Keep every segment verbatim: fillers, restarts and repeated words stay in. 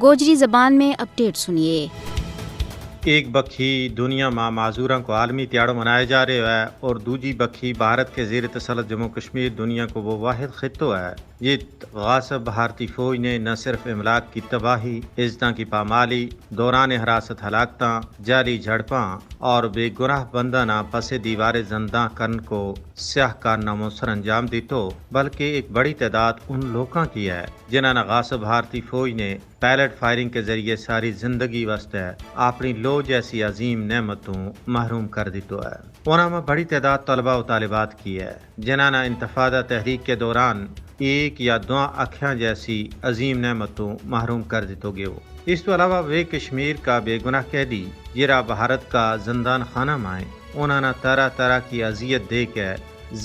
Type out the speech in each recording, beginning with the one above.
گوجری زبان میں اپڈیٹ سنیے۔ ایک بکھی دنیا ما معذوراں کو عالمی تیاڑو منایا جا رہیو ہے، اور دوجی بکھی بھارت کے زیر تسلط جموں کشمیر دنیا کو وہ واحد خطو ہے جت غاصب بھارتی فوج نے نہ صرف املاک کی تباہی، عزتاں کی پامالی، دوران حراست ہلاکتاں، جعلی جھڑپاں، اور بے گناہ بنداں نا پسے دیوارے زنداں کرن کو سیاہ کارنامو سر انجام دیتو، بلکہ ایک بڑی تعداد ان لوکاں کی ہے جنہاں نا غاصب بھارتی فوج نے پیلٹ فائرنگ کے ذریعے ساری زندگی واسطے اپنی لو جیسی عظیم نعمتوں محروم کر دیتو ہے۔ انہاں ما بڑی تعداد طلبہ و طالبات کی ہے جنہاں نا انتفادہ تحریک کے دوران ایک یا دواں اکھیاں جیسی عظیم نعمتوں محروم کر دیتو گیو۔ اس تو علاوہ ویہ کشمیر کا بے گناہ قیدی جیرا بھارت کا زندان خانہ مائیں، انہاں نا طرح طرح کی اذیت دے کے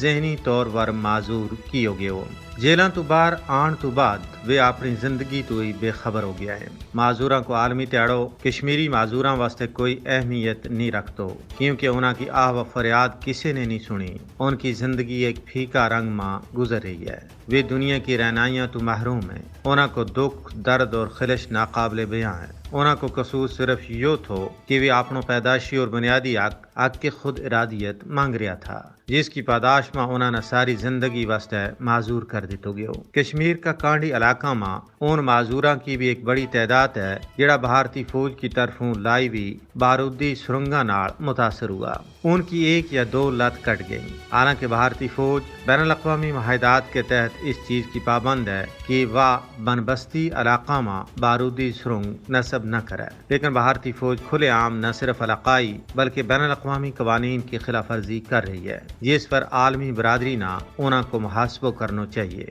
ذہنی طور پر معذور کیو گیو۔ جیلاں تو باہر آن تو بعد ویہ اپنی زندگی تو ہی بے خبر ہو گیا ہیں۔ معذوراں کو عالمی تیاڑو کشمیری معذوراں واسطے کوئی اہمیت نہیں رکھتو، کیونکہ انہاں کی آہ و فریاد کسے نے نہیں سنی۔ ان کی زندگی ایک پھیکا رنگ ما گزر رہی ہے۔ ویہ دنیا کی رہنائیاں تو محروم ہیں۔ انہاں کو دکھ، درد اور خلش ناقابل بیاں ہیں۔ انہاں کو قصور صرف یوہ تھو کہ ویہ اپنو پیدائشی اور بنیادی حق حق خود ارادیت مانگ رہیا تھا، جس کی پاداش ما انہاں نا ساری زندگی واسطے معذور کر دیتو گیو۔ کشمیر کا کانڈی علاقاں ما ان معذوراں کی بھی ایک بڑی تعداد ہے جیڑا بھارتی فوج کی طرفوں لائی وی بارودی سرنگاں نال متاثر ہوا۔ ان کی ایک یا دو لت کٹ گئی، حالانکہ بھارتی فوج بین الاقوامی معاہدات کے تحت اس چیز کی پابند ہے کہ واہ بن بستی علاقاں ما بارودی سرنگ نصب نہ کرے۔ لیکن بھارتی فوج کھلے عام نہ صرف علاقائی بلکہ بین الاقوامی قوانین کی خلاف ورزی کر رہی ہے، جس پر عالمی برادری نا انہاں کو محاسبو کرنو چاہیے۔